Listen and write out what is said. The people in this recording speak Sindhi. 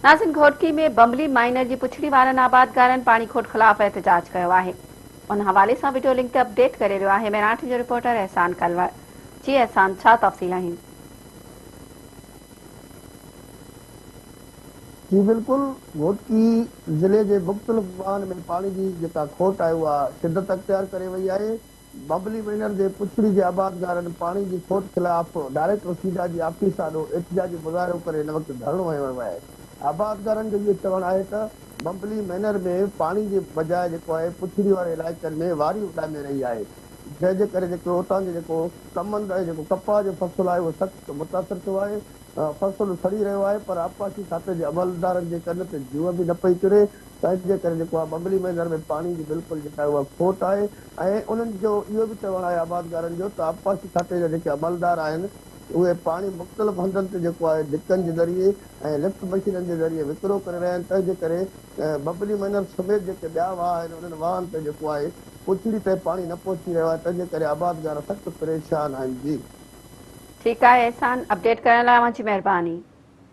ناظرين گهوٽڪي ۾ بمبلي مائنر جي پڇڙي وارن آبادگارن پاڻي کوٽ خلاف احتجاج ڪيو آهي ان حوالي سان وڊيو لنڪ تي اپڊيٽ ڪري رهيو آهي ميراٺ جو رپورٽر احسان ڪلوڙ جي احسان ڇا تفصيل آهن. جي بلڪل گهوٽڪي ضلعي جي مختلف واهن ۾ پاڻي جي جيڪا کوٽ آهي اها شدت اختيار ڪري وئي آهي بمبلي مينر جي پڇڙي جي آبادگارن پاڻي جي کوٽ خلاف ڊائريڪٽر سيڊا جي آفيس آڏو احتجاجي مظاهرو ڪري هن وقت ڌرڻو هنيو ويو آهي. آبادگارن جو اهو چوڻ آهي ته بمبلي مينر ۾ پاڻي جي بجاء جيڪو آهي پڇڙي واري علائقن ۾ واري اڏامي رهي آهي جنهن جي ڪري جيڪو اتان جي جيڪو ڪمند ۽ جيڪو ڪپاهه جو فصل آهي اهو سخت متاثر ٿيو آهي فصل سڙي رهيو آهي پر آبپاشي کاتي جي عملدارن جي ڪن تي جونء به نه پئي چري تنهن جي ڪري جيڪو آهي بمبلي مينر ۾ پاڻي جي بلڪل جيڪا آهي اها کوٽ آهي ۽ انهن جو اهو به چوڻ آهي آبادگارن جو ته آبپاشي کاتي جا جيڪي عملدار آهن اهي پاڻي مختلف هنڌن تي جيڪو آهي ڍڪن جي ذريعي ۽ لفٽ مشينن جي ذريعي وڪرو ڪري رهيا آهن تنهن جي ڪري بمبلي مينر سميت جيڪي ٻيا واهه آهن انهن واهن تي جيڪو آهي پڇڙي تائين پاڻي نه پهچي رهيو آهي تنهن جي ڪري آبادگار سخت پريشان آهن جي. ٺيڪ آهي احسان اپڊيٽ ڪرڻ لاء اوهان جي مهرباني.